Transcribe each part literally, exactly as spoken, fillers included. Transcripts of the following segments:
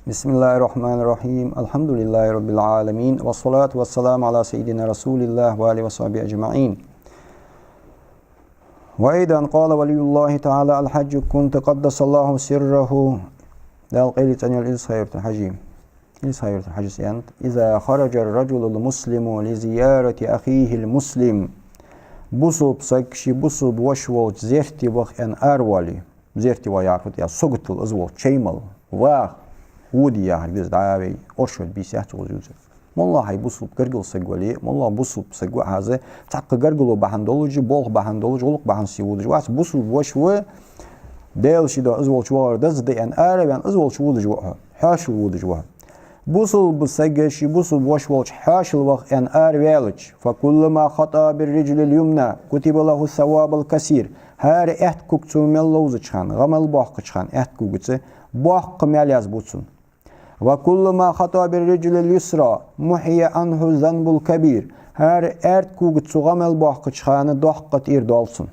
بسم الله الرحمن الرحيم. الحمد لله رب العالمين. والصلاة والسلام على سيدنا رسول الله وآله وصحبه أجمعين. وأيضا قال ولي الله تعالى الحاج كنت قدس الله سره. Дала къайле цӀенъяла из хайрта хьажи. Из хайрта хьажи сент. إذا خرج الرجل المسلم لزيارة أخيه المسلم. Бусулба саг ший бусулба воша волча зерте ваха аьнна аравоале. Зерте ваха яхар фуд, я согатал из волча чай мала. Ваха, воде яхар да из, дӀа а вай, оршот бийса яц укхаза юзар. МоллагӀа хьай бусулба гаргара саг вале, моллагӀа бусулба саг ва хьа из, цхьаккха гаргало бахьан долаш, болх бахьан долаш, гӀулакх бахьан долаш водаш вац, бусулба воша ва, Даьла ший духьа из волча вахар деза да аьнна, араваьнна из волча водаш ва хьо, хьоашалгӀа водаш ва хьо. Бусулба саг ший бусулба воша волча хьоашалгӀа ваха аьнна араваьлча, فكلما خطا بالرجل اليمنى كتب له الثواب الكثير. ХӀара аьтта ког цо мел ловзача хана, гӀа мел боаккхача хана аьтта когаца боккха маьл язбу цунна. وكلما خطا بالرجل اليسرى محي عنه الذنب الكبير. ХӀара аьрда когаца цо гӀа мел боаккхача хана доккха тӀера доал цунна.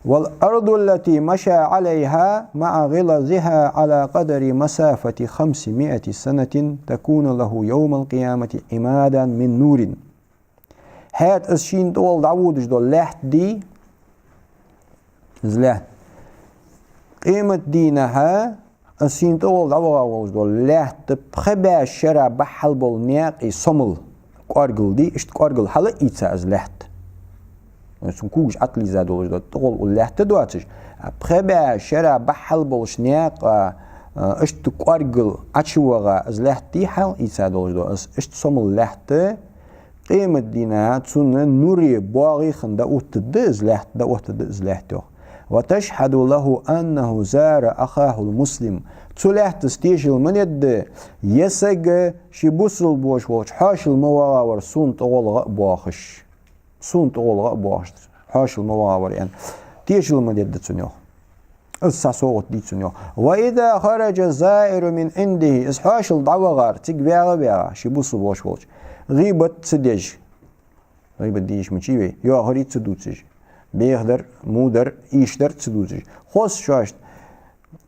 والأرض التي مشى عليها مع غلظها على قدر مسافة خمسمائة سنة تكون له يوم القيامة عمادا من نور. ХӀаьта из шийна тӀагӀолла дӀаводаш дола лаьтта дий, из лаьтта. Къематдийнахьа из шийна тӀагӀолла дӀаваха волаш дола лаьтта пхи бӀаь шера бахьал бола наькъа сомал кӀоаргал дий, иштта кӀоаргал хьалаийца из лаьтта. Цун когаш Ӏотиллийза долаш дола тӀагӀолла лаьтта доацаш, а пхи бӀаь шера бахьал болаш наькъа, а, иштта кӀоаргал Ӏочуваха из лаьтта дий хьалаийца долаш дола, из иштта сомал лаьтта, Къематдийнахьа цунна нуре, боагӀе хинна дӀаоттаргда из лаьтта, дӀаоттаргда из лаьтта, йоах. وتشهد له أنه زار أخاه المسلم. Цу лаьттас тешал ма дергда, ер саг ший бусулба воша волча хьоашалгӀа ма ваха вар сона тӀагӀолла гӀа а боахаш. Сона тӀагӀолла гӀа а боахаш, хьоашалгӀа ма ваха вар аьнна. Тешал ма дергда цунна, йоах. Из цхьа совгӀат дий цунна, йоах. وإذا خرج الزائر من عنده, из хьоашалгӀа дӀавахар, цига ваьгӀа а ваьгӀа, ший бусулба воша волча, гӀийбат ца деш. ГӀийбат де йиш ма йий вай, йоахарий ца дувцаш. Бехадар, водар, ийшадар ца дувцаш. Хоза шоашта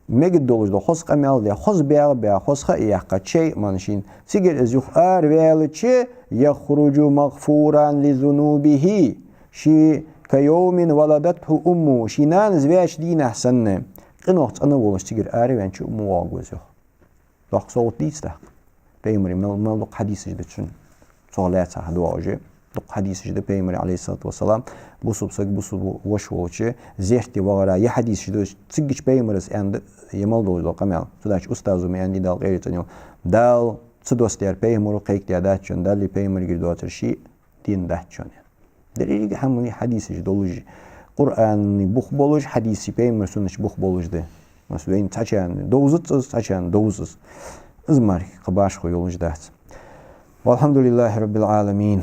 мегаргдолаш дола хоза къамаьл де, хоза баьгӀа а баьгӀа, хоза ха а яьккха, чай а менна шийна. Цигара из юха араваьлча, يخرج مغفورا لذنوبه. Ше كيوم ولدته أمه, ший нанас ваьча дийнахьа санна, къинойх цӀена волаш цигара араваьннача мо воагӀаргва из, йоах. Доккха совгӀат дий из, тӀаккха? Пайхамара мел, мел дукха хьадисаш да цун, цох лаьца хьадоагӀаш. Дукха хьадисаш да Пайхамара, عليه الصلاة والسلام, бусулба саг бусулба воша волча зерте вахара, ер хьадисаш да, цигача Пайхамара аьнна да, ер мел долаш дола къамаьл. Цудухьа устазо ма аьннадий, Дала къайле цӀенъйойла: Дала ца доссадаьр Пайхамаро кхайкадаь дац шоана, Даллеи Пайхамарагеи доацар ший дин дац шоана. Деррига хӀама хьадисаш долаш, Къуръана бух болаш, хьадисий, Пайхамара суннатий бух болаш да. Масала, вайна цхьачарна довзац из, цхьачарна довз из. Из мара кхы башха йолаш дац. والحمد لله رب العالمين.